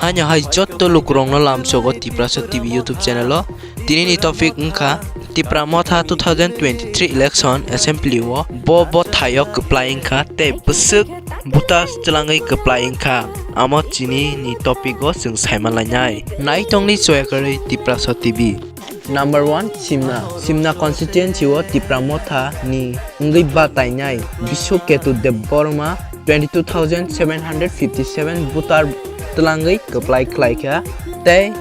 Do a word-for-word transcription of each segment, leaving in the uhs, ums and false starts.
Haino hai jotto lukurokno lamsogo Tiprasa T V YouTube channel o. Tinini topic wngkha Tipra Motha two thousand twenty-three election assembly o bo bo thaio kwplai wngkha tei bwswk voters twlangwi kwplai wngkha, amo chini ni topic o chwng saima lainai. Naitongni choya kwrwi Tiprasa T V. Number one, Simna. Simna constituency o Tipra Motha ni wngwi batainai Biswaketu Debbarma twenty-two thousand seven hundred fifty-seven voter twlangwi kwplai khlaikha, tei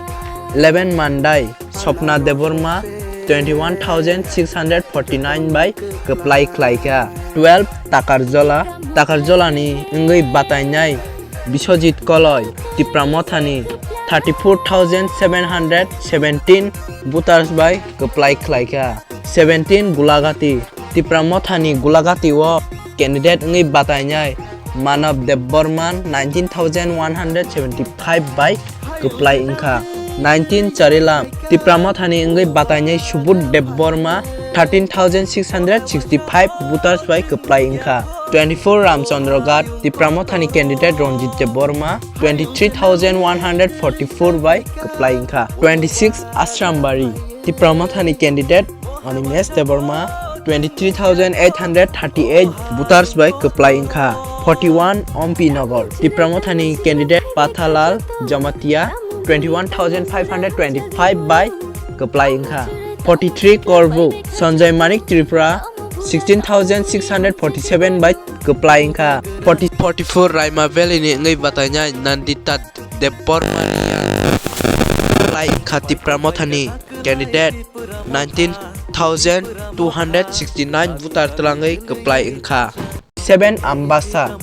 eleven Mandai Swapna Debbarma twenty-one thousand six hundred forty-nine bai kwplai khlaikha. Twelve Takarjola, Takarjola ni wngwi batainai Biswajit Koloi, Tipra Mothani thirty-four thousand seven hundred seventeen voters bai kwplai khlaikha. Seventeen Gulagati, Tipra Mothani Gulagati o candidate wngwi batainai Manav Debbarma nineteen thousand one hundred seventy-five bai kwplai wngkha. Nineteen Charilam, Tipra Mothani wngwi batainai Subodh Debbarma thirteen thousand six hundred sixty-five voters bai kwplai wngkha. Twenty-four Ramchandra Ghat, Tipra Mothani candidate Ranjit Debbarma twenty-three thousand one hundred forty-four bai kwplai wngkha. Twenty-six Ashrambari, Tipra Mothani candidate Animesh Debbarma twenty-three thousand eight hundred thirty-eight voters bai kwplai wngkha. Forty-one Ompi Nagar, Tipra Mothani candidate Pathalal Jamatia twenty-one thousand five hundred twenty-five bai kwplai wngkha. Forty-three Korbuk, Sanjay Manik Tripura sixteen thousand six hundred forty-seven bai kwplai wngkha. Forty, forty-four Raima Valley ni wngwi batainai Nandita Debbarma kwplai wngkha Tipra Mothani candidate nineteen thousand two hundred sixty-nine voter twlangwi kwplai wngkha. Seven Ambasa,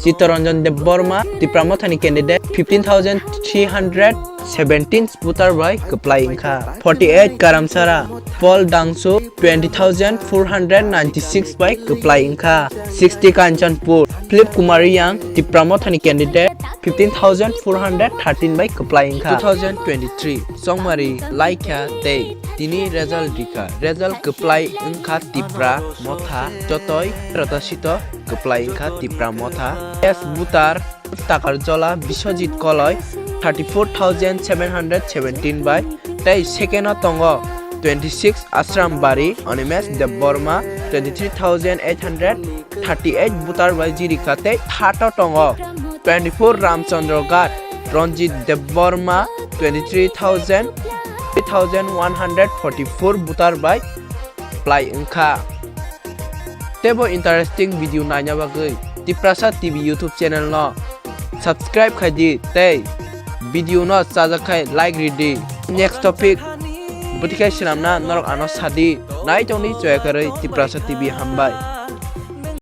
Chittaranjan Debbarma, Tipra Mothani candidate fifteen thousand three hundred seventeen voter bai kwplai wngkha. Forty-eight Karamsara, Paul Dangsu twenty thousand four hundred ninety-six bai kwplai wngkha. Sixty Kanchanpur, Philip Kumar Reang, Tipra Mothani candidate fifteen thousand four hundred thirteen bai kwplai wngkha. Two thousand twenty-three Chongmari laikha tei tini result rikha. Result kwplai wngkha Tipra Motha, jotoi protasito kwplai wngkha Tipra Motha. Yes, voter Takarjola Biswajit Koloi thirty-four thousand seven hundred seventeen bai tei second o tongo twenty-six Ashram Bari Animesh Debbarma twenty-three thousand eight hundred thirty-eight voter bai jirikha tei third o tongo twenty-four Ramchandra Ghat Ranjit Debbarma twenty-three thousand, three thousand one hundred forty-four voter bai kwplai wngkha. Teibo interesting video naina bagwi Tiprasa T V YouTube channel no subscribe khai di tei video no chajak khai like ri di. Next topic bwtwi khai swnamna norok ano sa di. Nai tongni choya kwrwi Tiprasa T V, hambai.